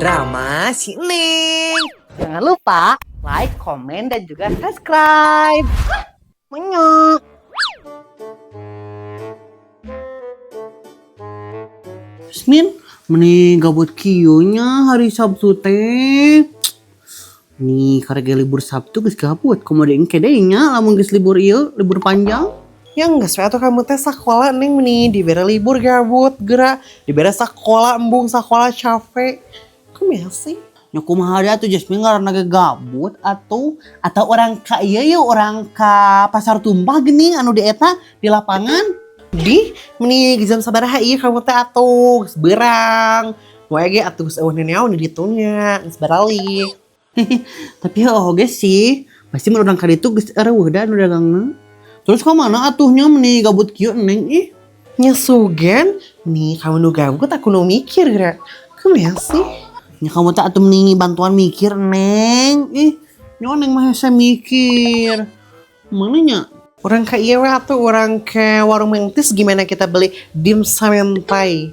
Drama si Neng. Jangan lupa like, komen, dan juga subscribe. Menyok. Jasmine, meni gabut kieu nya hari Sabtu teh. Nih, karek libur Sabtu geus gabut. Komo engke deui nya lamun geus libur ieu, libur panjang. Ya enggak atau kamu teh sekolah, Neng, meni dibere libur gabut geura, dibere sekolah embung, sekolah capek. Kumaha sih? Nya kumaha deui atuh, Jasmine, ngaranna ge gabut atuh, atau urang ka ieu yeuh, urang ka pasar tumpah geuning anu di eta di lapangan. Di meni jam sabaraha ieu kamu teh atuh? Geus beurang. Wae ge atuh geus euweuh neneon di ditu nya, geus baralik. Tapi oh oge sih, pasti mun urang ka ditu geus euweuh da anu dagangna. Terus ka mana atuh nya, meni gabut kieu, Neng, ih? Nya sugan, nih kamu nu gabut, aku nu mikir geura. Kumaha sih? Nya kamu teh atuh meni bantuan mikir, Neng. Ih, nya Neng mah hese mikir. Mana nya? Urang ka ieu we atuh, urang ke warung Mentis, gimana kita beli dimsum mentai?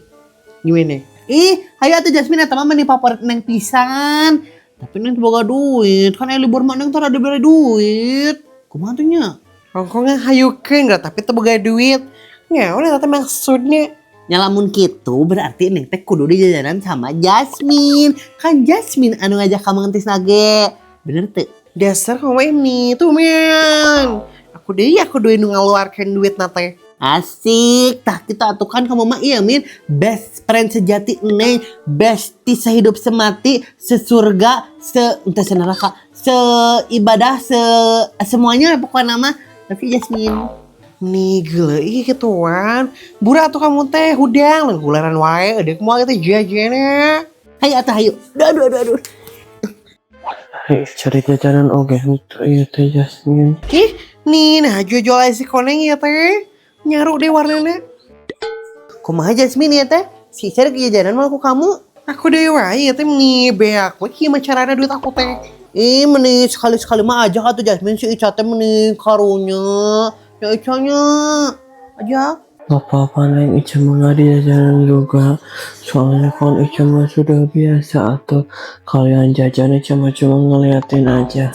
Gimana? Ih, hayu atuh, Jasmine, eta mah meni favorit Neng pisan. Tapi Neng teu boga duit, kan aya libur mah Neng tara dibere duit. Kumaha tuh nya? Rongkongan hayukeun geura tapi teu boga duit. Nya udah teh maksudnya. Nya lamun kitu berarti Neng teh kudu dijajanan sama Jasmine. Kan Jasmine anu ngajak ka Mentis nage. Bener teu? Dasar kamu ini tuh men. Aku deh, aku duit nu ngaluarkeun duit na teh. Asik, tah kita atuh kan kamu mah iya min best friend sejati Neng, bestie sehidup semati, sesurga, se entah seneraka, seibadah, se semuanya pokoknya nama. Tapi Jasmine. Nih gila ih gituan. Bura atuh kamu teh hudang gularan wae eudeuk moal itu jajannya. Hayu atuh hayu. Aduh aduh aduh aduh. Hai, cari jajanan oge henteu ieu teh, Jasmine. Ih, nih nah jual si koneng ya teh. Nyaru deh warnanya. Kumaha, Jasmine, ya teh? Si cari jajanan mah ku kamu. Aku deh wae ya teh nih beak we kieu mah carana duit aku teh. Ih, meni sekali-sekali mah ajak atuh Jasmine, si Ica teh meni karunya. Ya Icanya ajak. Gak apa-apa, Neng, Ica mah nggak di jajanan juga. Soalnya kan Ica mah sudah biasa atau kalian jajan, Ica mah cuma ngeliatin aja.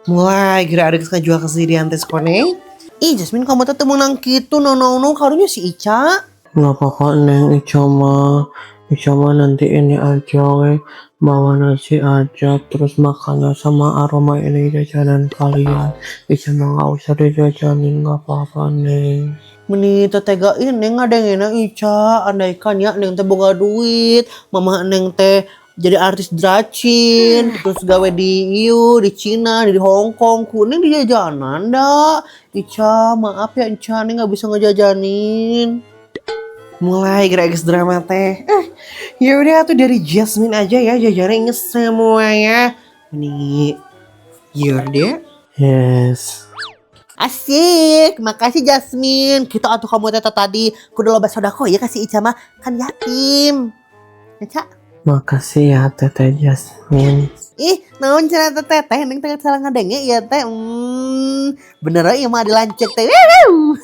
Mulai geura ada jual kesendirian teh si koneng. Ih, Jasmine, kamu teh teu meunang kitu, no no no, karunya si Ica. Nggak apa-apa, Neng, Ica mah nanti ini aja we, bawa nasi aja terus makannya sama aroma ini jajanan kalian. Ica mah nggak usah dijajanin, nggak apa-apa, Neng. Meni teu tega Neng ngadengena Ica, andaikan ya Neng teh boga duit, mama Neng teh jadi artis dracin, terus gawe di EU, di Cina, di Hong Kong, ku Neng di jajanan dah. Ica, maaf ya Ica, Neng nggak bisa ngejajanin. Mulai geura geus drama teh. Eh, ya udah tuh dari Jasmine aja ya jajannya semuanya. Nih, ya deh. Yes. Asik, makasih, Jasmine. Kita atuh kamu teh tadi kudu loba sodako ya kasih Ica mah kan yatim. Ya, Ca? Makasih ya, Teteh Jasmine. Ih, naon cenah teteh, Neng teh salah ngadenge ya teh. Bener ieu mah dilancek teh. Wuh.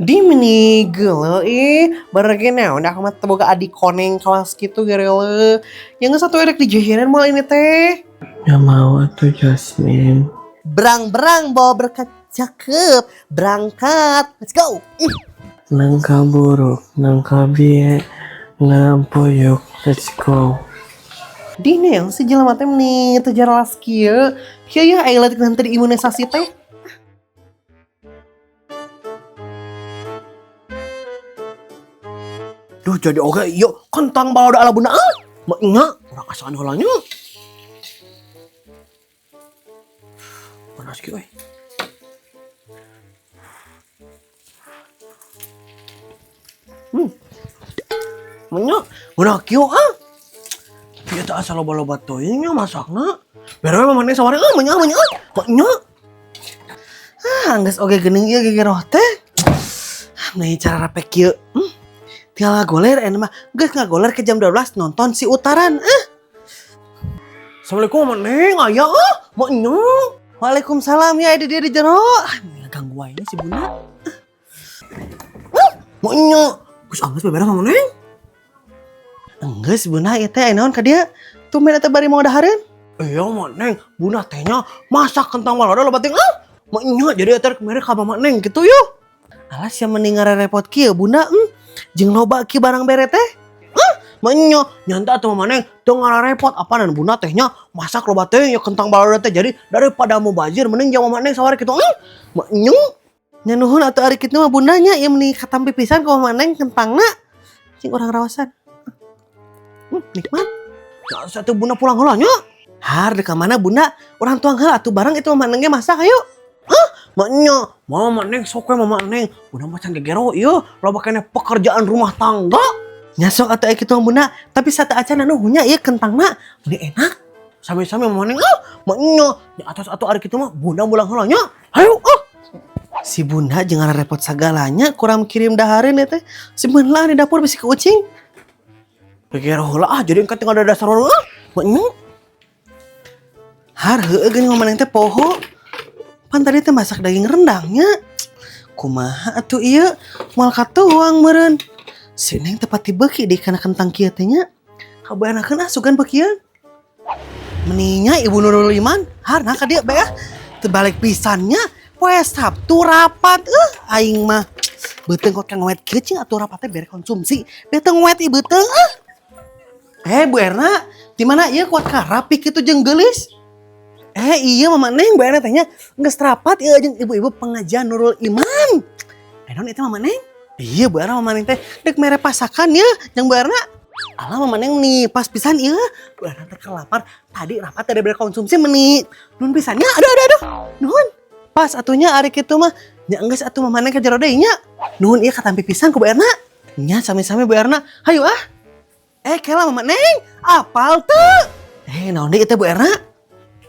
Di meni geuleuh ih, bareng naon aku mah teu boga adik koneng kelas kitu geuleuh. Yang satu erek di jajanan moal ini teh. Ya mau atuh, Jasmine. Berang-berang bawa berkat cakep. Berangkat. Let's go. Nangka buruk, nangka bie, nang puyuk, let's go. Di naon si jelema teh meni teu jelas kieu. Kieu ya aya leutik nanti diimunisasi teh. Duh, jadi oke yuk kentang balado ala bunda ah. Mak nya urang asaan heula nya. Panas kieu euy. Nya, udah kieu ah. Ieu teh asa loba-loba teuing nya masakna. Bere we maneh sawareh ah, nya nya. Mak nya. Ah, geus oge geuning ieu gegeroh teh. Ah, meni cara rapek kieu. Tinggal ngagoler enak mah. Geus ngagoler ke jam 12 nonton si Utaran. Ah. Assalamualaikum, Neng, aya ah. Mak nya. Waalaikumsalam ya, ada dia di jero. Ah, ganggu wae si bunda. Ah. Mak nya. Geus anggeus beberes sama Neng. Geus Bunda ieu teh aya naon ka dieu? Tumben eta bari mau dahareun? Iya mah Neng, Bunda teh nya masak kentang balado loba teuing ah. Maknya jadi eta rek mere ka Mama Neng gitu yeuh. Alah sia mending ngarepot kieu Bunda, Jeung loba kieu barang bere teh. Hah? Maknya nyanta atuh Mama Neng teu ngarepot apanan Bunda teh nya masak loba teuing ya kentang balado teh, jadi daripada mubazir mending jang Mama Neng sawari kitu. Maknya Nya nuhun atuh ari kitu mah Bundanya, ieu meni katampi pisan ku Mama Neng kentangna. Cing urang rawasan. Nikmat. Ya satu Bunda pulang heula nya. Har di mana Bunda? Urang tuang heula atuh barang itu Mama Neng ge masak ayo. Hah? Maknya, Mama Neng sok we Mama Neng. Bunda mah can gegero ieu, loba keneh pekerjaan rumah tangga. Nya sok atuh kitu mah Bunda, tapi sateuacan anu hunya ieu kentangna meni enak. Sami-sami Mama Neng ah. Maknya, di atas atuh ari kitu mah Bunda mulang heula nya. Hayu ah. Si Bunda jeung repot sagalanya kurang kirim dahareun ya teh. Simpen lah di dapur bisi ucing. Gegero heula ah, jadi engke tinggal ada dasar ah. Maknya. Har heueuh geuning Mama Neng teh poho. Pan tadi teh masak daging rendangnya. Kumaha atuh ieu moal katuang meureun. Si Neng teh pati beuki di kana kentang kieu teh nya. Kabayanakeun ah sugan beukieun. Meninya Ibu Nurul Iman, har nah ka dieu bae ah. Teu balik pisannya poe Sabtu rapat aing mah. Beuteung kok ngewet kieu cing atuh rapatnya bere konsumsi. Beuteung ngewet ieu beuteung ah. Bu Erna, di mana ieu kuat karapi kitu jeung geulis? Iya Mama Neng, Bu Erna teh nya geus rapat ieu jeung ibu-ibu pengajian Nurul Iman. Naon itu Mama Neng? Iya Bu Erna, Mama Neng teh dek mere pasakan ya jeung Bu Erna. Alah Mama Neng nih pas pisan ieu. Bu Erna teh kelapar, tadi rapat teh bere konsumsi meni. Nuhun pisan nya, aduh aduh aduh. Nuhun. Pas atunya ari kitu mah nya geus atuh Mama Neng ka jero deui nya. Nuhun ieu katampi pisan ku Bu Erna. Nya sami-sami Bu Erna. Hayu ah. Kela Mama Neng, apal teu? Naon deui teh Bu Erna?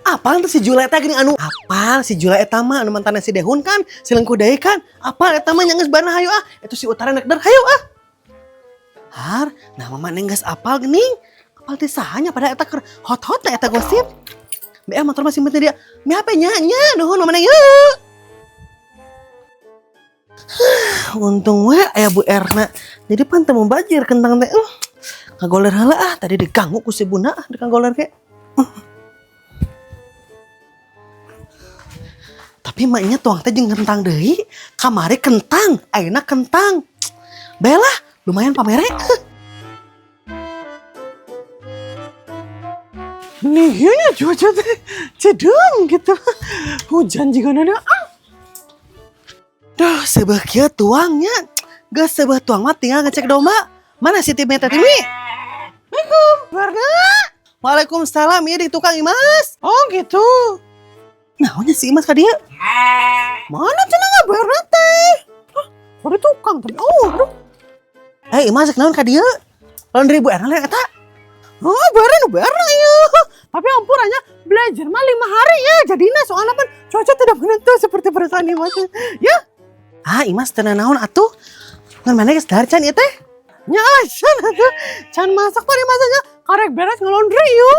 Apal teu si Jula eta geuning anu? Apal si Jula eta mah anu mantanna si Dehun kan, si Lengkuh deui kan? Apal eta mah nya geus bana hayu ah. Itu si Utara nek der hayu ah. Har, nah Mama Neng geus apal geuning. Apal teh sahanya pada eta keur hot-hot eta gosip. Bea motor masih penting dia. Mi HP nya nya nuhun Mama Neng yeuh. Untung we aya Bu Erna. Jadi pan teu mubazir kentang teh. Ngagoler heula ah, tadi diganggu ku si Bunda ah, digagoler ge. Tapi maknya tuang teh jeung kentang deui, kamari kentang, ayeuna kentang. Bae lah, lumayan pamere. Nih, nya cuaca teh cedeng gitu. Hujan juga nana. Ah. Duh, seubeuh kieu tuangnya. Geus seubeuh tuang mah tinggal ngecek domba. Mana si Timi teh Timi? Assalamualaikum, Warna. Waalaikumsalam, ieu di tukang Imas. Oh gitu. Naonnya si Imas ka dieu? Mana cenah nggak Warna teh? Hah, kok di tukang tadi? Oh, aduh. Imas naon ka dieu? Laundry Bu Erna lain eta? Oh, Warna nu Warna ieu. Tapi ampun aja belajar mah 5 hari ya. Jadina soalnya kan cuaca tidak menentu seperti perasaan Imas. Ya. Ah, Imas teu naon atuh? Ngan mana geus dahar can ieu teh? Nya can atuh. Can masak tadi masaknya karek beres ngelondri yuk.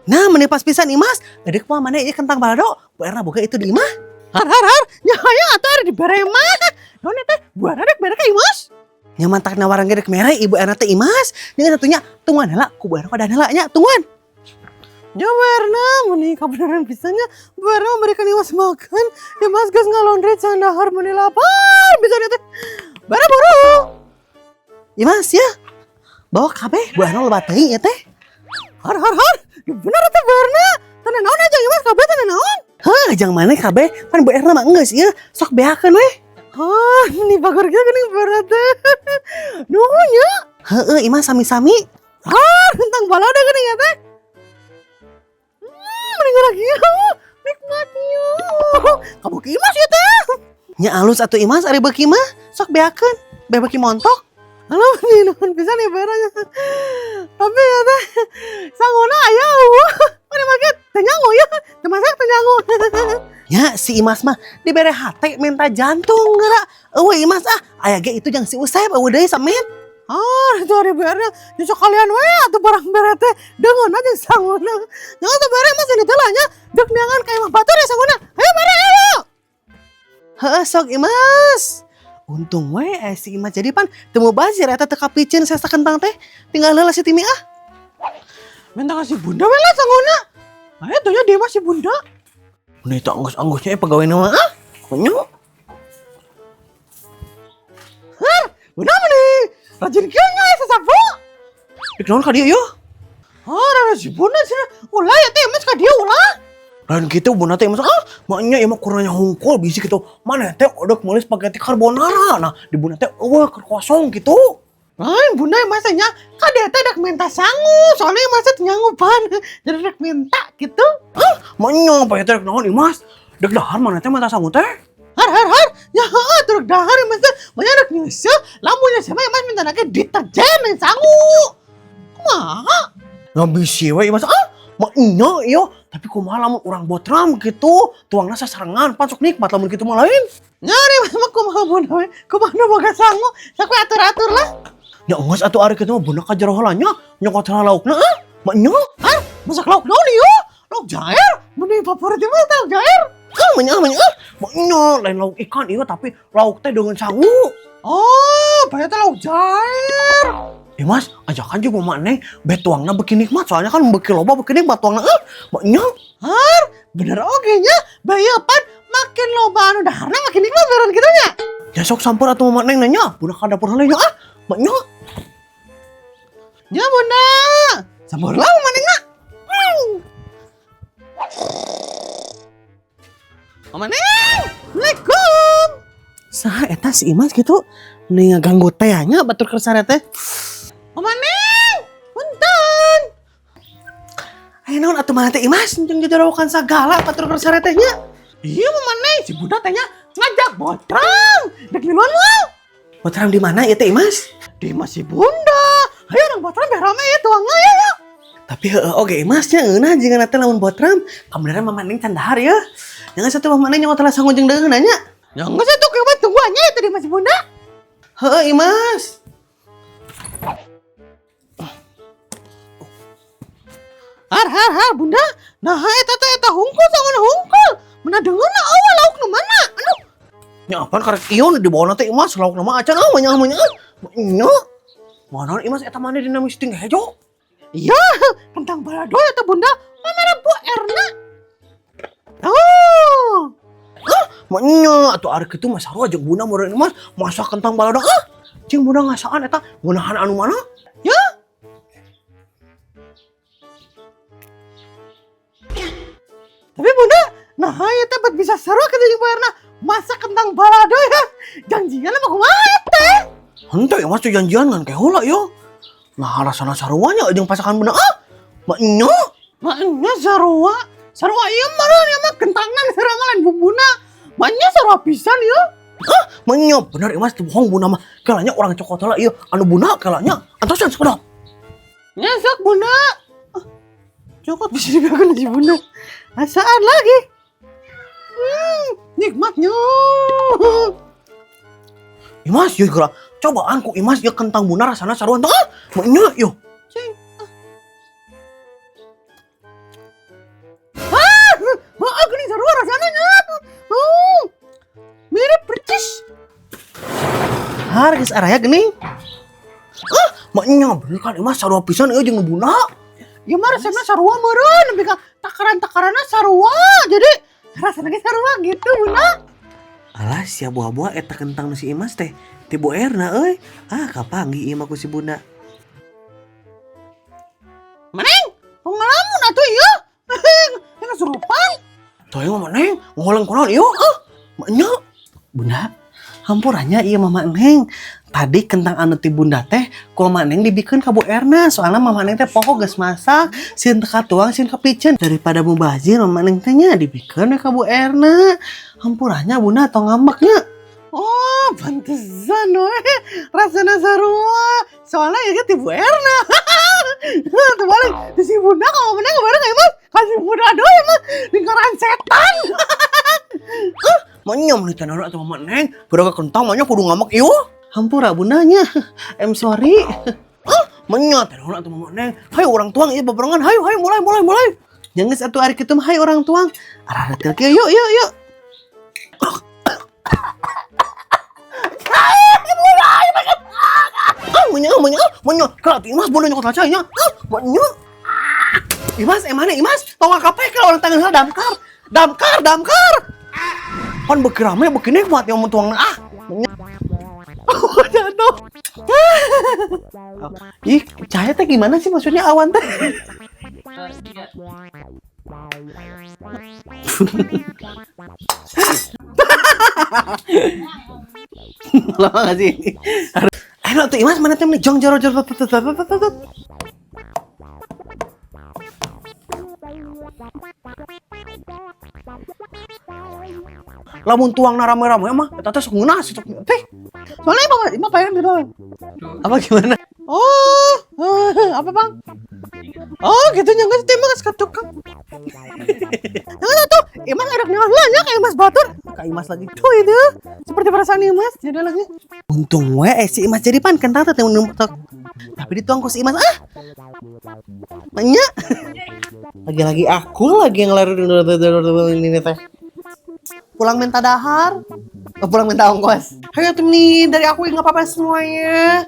Nah, meni pas pisan Imas. Gede kumaha mana ieu kentang balado? Bu Erna boga itu di imah. Har har har. Nya hayang atuh ada di bere mah. Naon teh? Bu Erna dek mere ka Imas. Nya mantak nawaran ge dek mere Ibu Erna teh Imas. Nya satunya tungguan heula ku Bu Erna padan heula nya tungguan. Nya Bu Erna meni kabeneran pisannya. Bu Erna memberikan Imas makan. Imas geus ngalondri can dahar meni lapar pisan teh. Bare buru. Imas ya. Bawa kabeh Bu Erna loba teuing ieu teh. Har har har. Ya bener teh Bu Erna. Teu naon aja Imas kabeh teu naon. Hah, jang mana kabeh? Pan Bu Erna mah geus ieu sok beakeun we. Hah, ini bagor kieu geuning Bu Erna teh. Nuhun nya. Heeh, Imas sami-sami. Har, kentang balado geuning ya teh. Mending lagi ya. Nikmatnya. Kamu ke Imas ya teh. Nya alus atuh Imas ari beuki mah sok beakeun. Be beuki montok. Halo, nih nuhun pisan ya Bu Erna. Tapi ya teh sangona aya eueuh. Mana make teu nyangu ya. Teu masak teu nyangu. Ya si Imas mah dibere hate minta jantung geura. Eueuh Imas ah, aya ge itu jeung si Usep eueuh deui samet. Ah, itu ari Bu Erna. Nya sok kalian we atuh barang bere teh deungeun aja sangona. Nya atuh bere mah sini teh lah nya. Deuk neangan ka imah batur ya sangona. Ayo bare ayo. Heeh sok Imas. Untung we si Imas jadi pan teu mubazir eta teu kapiceun sesa kentang teh. Tinggal heula si Timi ah. Minta kasih Bunda we lah sanguna. Ayo tuh ya dia masih Bunda. Bunda itu anggus-anggusnya pegawai nama ah. Konyol. Hah, Bunda nih? Rajin kieu nya sasapu. Dek naon ka dieu yeuh? Oh, rada si Bunda cenah. Ulah ya teh Mas ka dieu ulah. Lain gitu Bunda teh Mas ah, maknya ieu mah kurangnya hungkul bisi gitu. Mana teh udah meuli spaghetti carbonara. Nah, di Bunda teh eueuh keur kosong gitu. Lain Bunda masanya ka dieu teh dak minta sangu, soalnya masa teu nyanggupan. Jadi dak minta gitu. Hah, maknya apa teh naon Imas? Dek dahar mana teh minta sangu teh? Har har har, ya heeh terus dahar Mas teh. Maknya dak nyeuseuk, lamun siapa Mas minta lagi deterjen yang sangu. Kumaha? Nggak bisi we Mas ah, maknya iyo, tapi kumaha lamun urang botram gitu, tuangna sasarengan, pan sok nikmat lamun kitu mah lain. Nyari mah kumaha Bunda we, kumaha nu boga sangu, sok we atur-atur lah. Ya geus atuh ari kitu mah Bunda ka jero heula nya, nyokot heula laukna ah, maknya. Ah, masak lauk naon ieu? Lauk jair? Meni favorit mah lauk jair. Ah, maknya maknya ah, maknya lain lauk ikan ieu tapi lauk teh dengan sangu. Oh, berarti lauk jair. Ya Mas, ajakan juga mama Neng, be tuangna beuki nikmat, soalnya kan beuki loba beuki nikmat tuangna ah, maknya. Har, bener oge nya, bae pan makin loba anu daharna makin nikmat beneran kitu nya. Ya sok sampeur atuh mama Neng nanya, Bunda ka dapur heula nya ah, maknya. Nya Bunda, sampeur lah mama Neng na. Mama Neng, Assalamualaikum. Saha eta si Imas gitu? Nih ngaganggu teh nya batur keur sare teh. Mama Neng, punten. Aya naon atuh mana teh Imas jeung jajarawakan sagala batur keur sare teh nya. Iya Mama Neng, si Bunda teh nya ngajak botram. Dek miluan moal. Botram di mana ieu teh Imas? Di imah si Bunda. Ayo urang botram biar rame ya tuangna ya ya. Tapi heeh oge Imas nya ngeunah jeung teh lamun botram. Kabeneran Mama Neng can dahar ya. Jangan satu Mama Neng nyawa telah sangu jeung deungeun nya. Jangan satu kebat tungguannya itu di imah si Bunda. Heeh Imas. Har har har Bunda. Nah eta teh eta hungkul sanguna hungkul. Mana deungeunna eueuh lauk nu mana? Aduh. Nya apaan karek ieu nu dibawa teh Imas lauk mah acan ah manya manya. Nya. Mana Imas eta mana dina misting hejo? Iya, kentang balado eta Bunda. Mana Bu Erna? Oh. Hah? Maknya atuh ari kitu mah sarua jeung Bunda meureun Imas masak kentang balado ah. Jeung Bunda ngasaan eta ngeunahan anu mana? Ya. Tapi Bunda, nah ya teh bet bisa seru kitu jeung Bu Erna masak kentang balado ya. Janjian apa kumaha teh? Henteu ya Mas teh janjian ngan ke heula ya. Nah rasana sarua nya jeung pasakan Bunda ah. Maknya, maknya sarua. Sarua ieu mah ya mah kentangan sarua mah lain bumbuna. Maknya sarua pisan ya. Hah? Maknya bener Imas teu bohong Bunda mah. Kalanya urang cokot heula ieu anu Bunda kalanya antosan sakedap. Nya sok Bunda. Cokot bisa dibiarkan si Bunda. Asaan lagi. Nikmatnya. Imas, yeuh geura. Cobaan ku Imas ieu kentang Bunda rasana sarua teh. Ah, maknya yeuh. Cing. Ah, heeh geuning sarua rasana nya. Mirip percis. Har geus araya geuning. Ah, maknya bener kan Imas sarua pisan ieu jeung Bunda. Ieu mah resepna sarua meureun nepi ka takaran-takaranna sarua. Jadi rasana ge sarua gitu Bunda. Alah sia buah-buah eta kentang nu si Imas teh ti Bu Erna euy. Ah kapanggih ieu mah ku si Bunda. Maneng, pengalaman atuh ieu. Yang kesurupan. Tuh ieu mah Neng, ngoleng kunaon ieu? Ah, maknya. Bunda, hampurannya ieu Mama Neng. Tadi kentang anu ti Bunda teh ku Mama Neng dibikeun ka Bu Erna. Soalna Mama Neng teh poho geus masak, sieun teu katuang, sieun kapiceun. Daripada mubazir Mama Neng teh nya dibikeun we ka Bu Erna. Hampurannya Bunda tong ngambeknya. Oh, pantesan we. Rasana sarua. Soalnya ieu ti Bu Erna. Tuh balik di si Bunda ka Mama Neng bareng emang kasih Bunda deui emang lingkaran setan. Hah? Manya meuni teh naon atuh Mama Neng? Beraga kentang manya kudu ngambek ieu. Hampura Bundanya. I'm sorry. Hah? Manya teh naon atuh Mama Neng? Hayu urang tuang ieu bebarengan. Hayu hayu mulai mulai mulai. Nya geus atuh ari kitu mah hayu urang tuang. Arah kieu yuk yuk yuk. Ah, meunah, meunah, meunah. Kalau Imas boleh nyokot aja nya. Ah, meunah. Imas, emana Imas? Tong KPK orang tangan heula damkar. Damkar, damkar. Pan beuki rame beuki nikmat yang mun tuang, ah. Oh, jatuh. Ih, cahaya teh gimana sih maksudnya awan teh? Dua, tiga. Lama gak sih ini? Ayo tuh Imas, mana teh jong joro joro tut, tut, tut, tut, tut, tut. Lamun tuang rame-rame mah eta teh sok ngeunah sih teh. Soalnya emang emang pengen gitu. Dua, Apa gimana? Oh, apa, Bang? Oh, gitu nya geus teh mah geus ka tukang. Jangan tuh, Imas enak nya kayak Imas batur. Kayak Imas lagi tuh itu. Seperti perasaan Imas, jadi lagi. Untung we si Imas jadi pan kentang teh numpuk. Tapi dituang ku si Imas, ah. Banyak. Lagi-lagi aku lagi yang lari ini teh. Pulang minta dahar, oh, pulang minta ongkos. Ayo tuh nih dari aku nggak apa-apa semuanya.